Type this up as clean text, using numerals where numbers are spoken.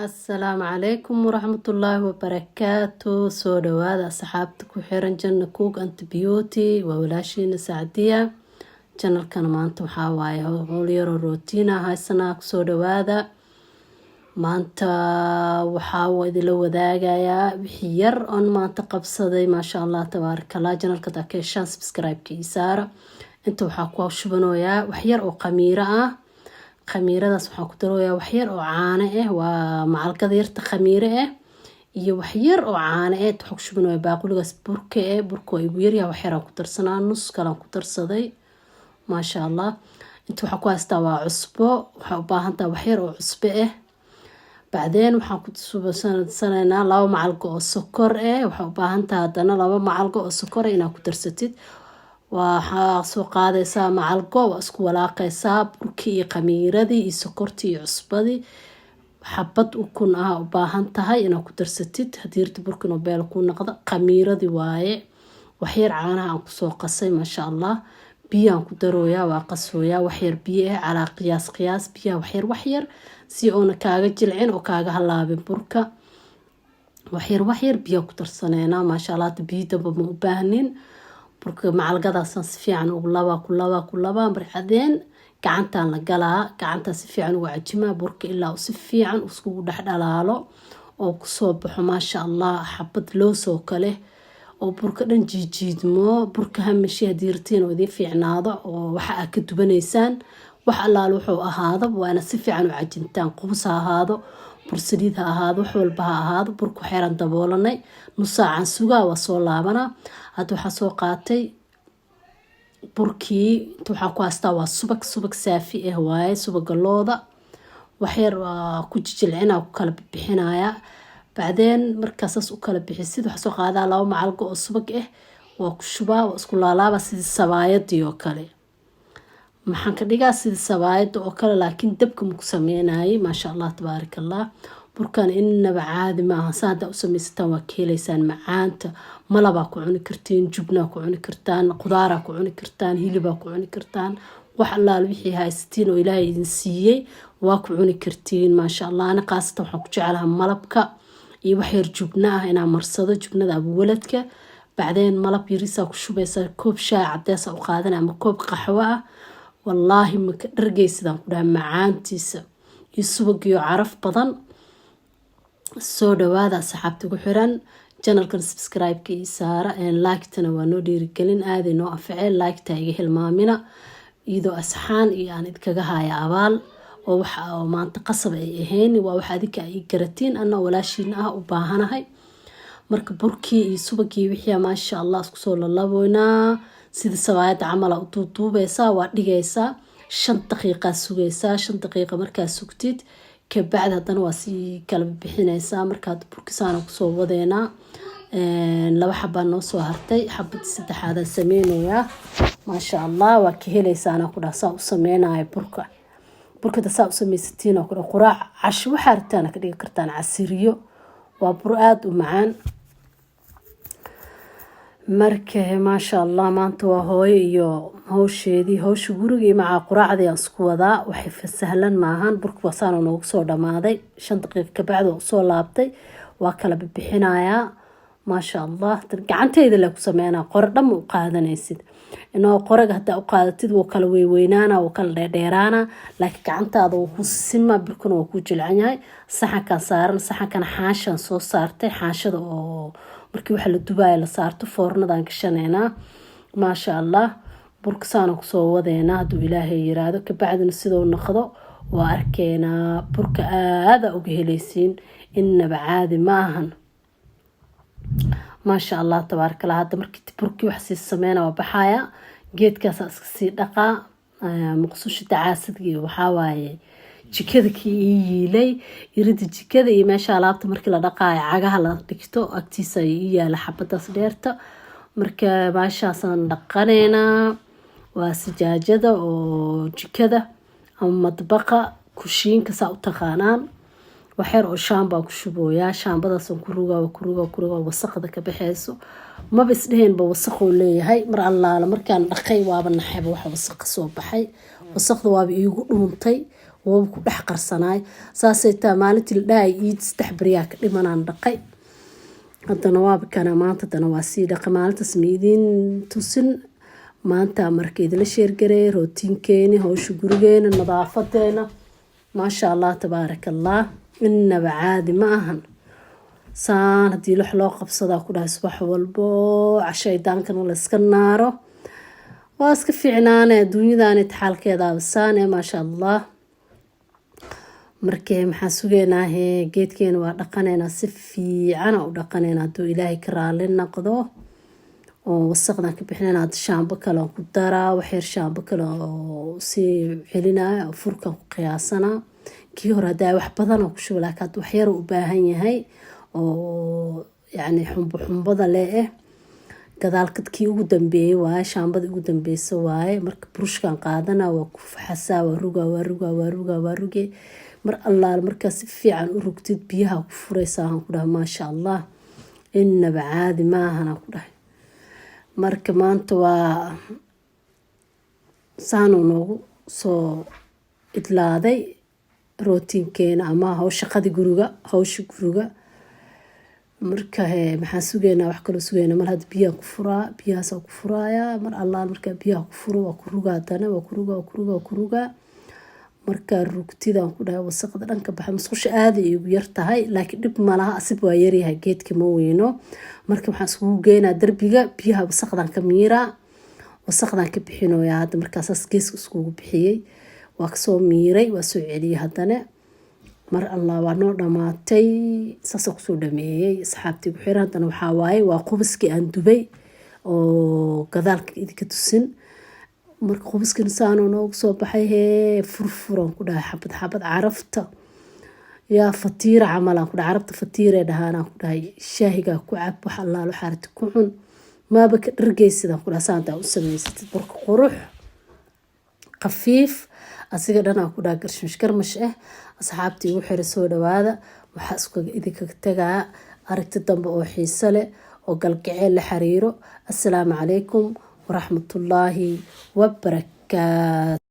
Asalaamu calaykum waraxmatullaahi wabarakaatu. Soo dhawaada asxaabta ku xiran Janna Cook and Beauty. Waa walaashiina Sacdiya. Channelkana maanta waxaa waaye howl yaroo routine ah haysanaa. Kusoo dhawaada. Maanta waxaa idinla wadaagayaa wixii yar oon maanta qabsaday. Maasha Allah, tabaarakallah. Channelka hadaa ka heshaan, subscribe-ka ii saara. Inta waxaa ku shubanayaa wax yar oo khamiiro ah. Khamiiradaas waxaan ku darooyaa waxyar oo caano ah. Waa macalgada yarta khamiire ah iyo waxyar oo caano ah. Waxaan ku shubanayaa baaquligaas burka eh. Burka waa igu yaryaha, waxyaraan ku darsanaa, nus kalaan ku darsaday. Maasha Allah. Inta waxaan ku haystaa waa cusbo. Waxaa u baahantaha waxyar oo cusbo ah. Bacdeen waxaan ku subansanaynaa 2 macalgo oo sokor ah. Waxaa u baahantaha haddana 2 macalgo oo sokor ah inaad ku darsatid. Waxaa soo qaadaysaa macalgo, waa isku walaaqaysaa burkii iyo khamiiradii iyo sokortii iyo cusbadii. Xabad ukun ah u baahan tahay inaad ku darsatid haddii rabtid burka inuu beel ku noqdo. Khamiiradii waaye, waxyar caanaha aan kusoo qasay. Maasha Allah. Biyaan ku darooyaa, waa qasooyaa waxyar biyo ah, calaa qiyaas qiyaas biyaha, waxyar waxyar, si oona kaaga jilcin oo kaaga halaabin burka. Waxyar waxyar biyaa ku darsaneynaa. Maasha Allah. Hadda biyo damba ma u baahnin. Burka macalgadaasaan si fiican ugu labaa, ku labaa, ku labaa. Marcadeen gacantaan la galaa, gacantaan si fiican ugu cajimaa burka ilaa uu si fiican iskugu dhex dhalaalo oo kusoo baxo, maasha Allah, xabad loosoo kale oo burka dhan jiijiidmo. Burka hamashi haddii rabtiin oo idiin fiicnaado oo waxa aad ka dubanaysaan, wax allaal wuxuu ahaado, waa inaad si fiican u cajintaan. Qubus ha ahaado, bursaliid ha ahaado, wax walba ha ahaado. Burka waxyaraan daboolanay, nus saacan sugaa, waa soo laabanaa. Hadda waxaa soo qaatay burkii. Inta waxaan ku haystaa waa subag, subag saafi ah waaye, subaga looda. Waxyar waa ku jijilcina, ku kala bixinaya. Bacdeen markaa saas u kala bixisid, waxaa soo qaadaa 2 macalgo oo subag ah, waa ku shubaa, waa isku laalaaba sidii sabaayadii oo kale. Maxaan ka dhigaa? Sidii sabaayada oo kale, laakiin dabka maku sameynayay. Maasha Allah, tabaaraka Allah. Burkan inaba caadi maaha. Saa haddaa u samaysataan waa ka heleysaan macaanta. Malabaa ku cuni kartiin, jubnaa ku cuni kartaan, qudaaraa ku cuni kartaan, hilibaa ku cuni kartaan. Wax allaal wixii haysatiin oo Ilaahay idin siiyey waa ku cuni kartiin. Maasha Allah. Ani qaasatan waxaan ku jeclaha malabka iyo wax yar jubna ah inaa marsado, jubnada abuwaladka. Bacdeen malab yarisaa ku shubaysa, koob shaah cadeesa u qaadana ama koob qaxwo ah. Wallaahi maka dhargeysidaan ku dhaha macaantiisa iyo subagiyo caraf badan. Soo dhawaada asxaabta ku xiran channelkan, subscribe-ka ii saara, like-tana waa noo dhiirigelin, aaday noo anficeen. Like-ta iga hilmaamina, iyadoo asxaan iyo aan idinkaga haya abaal oo waxa oo maanta qasab ay ahayn. Waa wax adinka ay garatiin, anna walaashiina ah u baahanahay. Marka burkii iyo subagii wixii, maasha Allah, isku soo lalaboynaa. Sida sabaayadda camala u duuduubeysaa, waa dhigaysaa, 5 daqiiqaa sugaysaa. 5 daqiiqa markaa sugtid kabacdi haddana waa sii kala bixinaysaa. Markaad burkisaana kusoo wadeynaa, 2 xabaa noo soo hartay, xabadii saddexaadaan sameynayaa. Maasha Allah, waa ka helaysaa anaa ku dhaha. Saa u sameynaya burka, burkada saa u sameysatiin oo ku dhaha, quraac, casho, waxaa rabtaana ka dhigi kartaan, casiriyo. Waa bur aada u macaan. Marka maasha Allah, maanta waa hooyo iyo hawsheedii, hawsha guriga iyo macaa quraacdii aan isku wadaa. Waxay sahlan maahan. Burka wasaana noogu soo dhamaaday. 5 daqiiq kabacdi waa usoo laabtay, waa kala bixinayaa. Maasha Allah, gacanteyda le ku sameynaa. Qore dhan ma u qaadanaysid. Inoo qoraga hadaa u qaadatid, wuu kala weyweynaana, wuu kala dheerdheeraana, laakiin gacantaada wuu ku simaa, burkuna waa ku jilcan yahay. Saxankan saaran, saxankan xaashaan soo saartay, xaashada oo markii waxa la dubaaya la saarto. Foornadaan gashaneynaa. Maasha Allah, burka saana kusoo wadeynaa hadduu Ilaahay yiraahdo. Kabacdina siduu noqdo waa arkeenaa. Burka aada uga helaysiin, inaba caadi ma ahan. Maasha Allah, tabaarakallah. Hadda markii burkii wax sii sameyna, waa baxaya, geedkaasa iska sii dhaqaa. Muqsusha dacaasadka iyo waxaa waaye jikada kii ii yiilay, irida jikada iyo meesha alaabta markii la dhaqaayo cagaha la dhigto agtiisa ii yaala xabadaas dheerta. Marka baashaasaan dhaqaneynaa, waa sijaajada oo jikada ama madbaqa, kushiinka saa u taqaanaan. Waxyar oo shaambaa ku shubooyaa, shaambadaasaan ku rugaa, ku rugaa, ku rugaa, wasaqda ka baxeyso. Maba isdheheenba wasaquu leeyahay. Mar allaala markaan dhaqay waaba naxayba waxa wasaq kasoo baxay. Wasaqda waaba iigu dhuuntay. Waba ku dhex qarsanaay. Saasay taa maalintii la dhahay iid 3 beriyaa ka dhimanaan dhaqay. Haddana waaba kana maanta, haddana waa sii dhaqay. Maalintaas ma idiin tusin, maanta marka idila share gareey routinekeeni, howsha gurigeena, nadaafadeena. Maasha Allah, tabaaraka Allah, inaba caadi ma ahan. Saan haddii lix loo qabsadaa ku dhahay, subax walbo cashaydaankana la iska naaro, waa iska fiicnaane. Adduunyadani xaalkeedaaba saane, maasha Allah. Markee maxaan sugeynaahe? Geedkeena waa dhaqaneynaa, si fiicana u dhaqaneynaa hadduu Ilaahay ka raali noqdo, oo wasaqdan ka bixinayna. Hadda shaambo kale aan ku daraa, waxyar shaambo kale oo sii celinaya oo furkan ku qiyaasanaa. Kii hore haddaa wax badan oo ku shuba, laakiin hadda waxyar u baahan yahay oo yacni xumbo xumbada leh gadaalkad. Kii ugu dambeeyey waaye, shaambada ugu dambeysa waaye. Marka burushkan qaadana, waa ku faxasaa, waa rugaa, waa rugaa, waa rugaa, waa ruge. Mar allaal markaa si fiican u rugtid, biyaha ku fureysaa, aan ku dhahay, maasha Allah, inaba caadi maahan, aan ku dhahay. Marka maanta waa saanuu noogu soo idlaaday routinekeena ama shaqadii guriga, hawsha guriga. Marka maxaan sugeynaa? Wax kaloo sugeynaa mar. Hadda biyaha ku furaa, biyahaasa ku furaaya. Mar allaal markaa biyaha ku furo, waa ku rugaa, haddana waa ku rugaa, waa ku rugaa, waa ku rugaa. Markaa rugtidaan ku dhahay, wasaqda dhanka baxa. Musqusha aaday igu yar tahay, laakiin dhib malaha, asib waa yaryahay geedka, ma weyno. Marka waxaan iskugu geynaa darbiga, biyaha wasaqdan ka miiraa, wasaqdan ka bixinoyaa. Hadda markaasaas geeska iskugu bixiyey, waa kasoo miiray, waa soo celiyey haddana. Mar allah waa noo dhamaatay, saasa kusoo dhameeyey. Asxaabtii ku xiran, haddana waxaa waaye waa qubaskii aan dubay oo gadaalka idinka tusin. Marka qubaskina saanoo noogu soo baxay hee, furfuran ku dhahay, xabad xabad, carafta yaa fatiira camal aan ku dhahay. Carabta fatiiree dhahaan, aan ku dhahay. Shaahigaa ku cab, wax allaalo xaarti ku cun, maaba ka dhargeysidaan ku dhahay. Saantaa u samaysatid marka, qurux, khafiif, asiga dhan, aan ku dhaha, garshmish garmash ah. Asxaabtii igu xira, soo dhawaada. Waxaa iskaga idinkaga tagaa aragti dambe oo xiiso leh oo galgaceel la xiriiro. Assalaamu calaykum waraxmatullaahi wabarakaatu.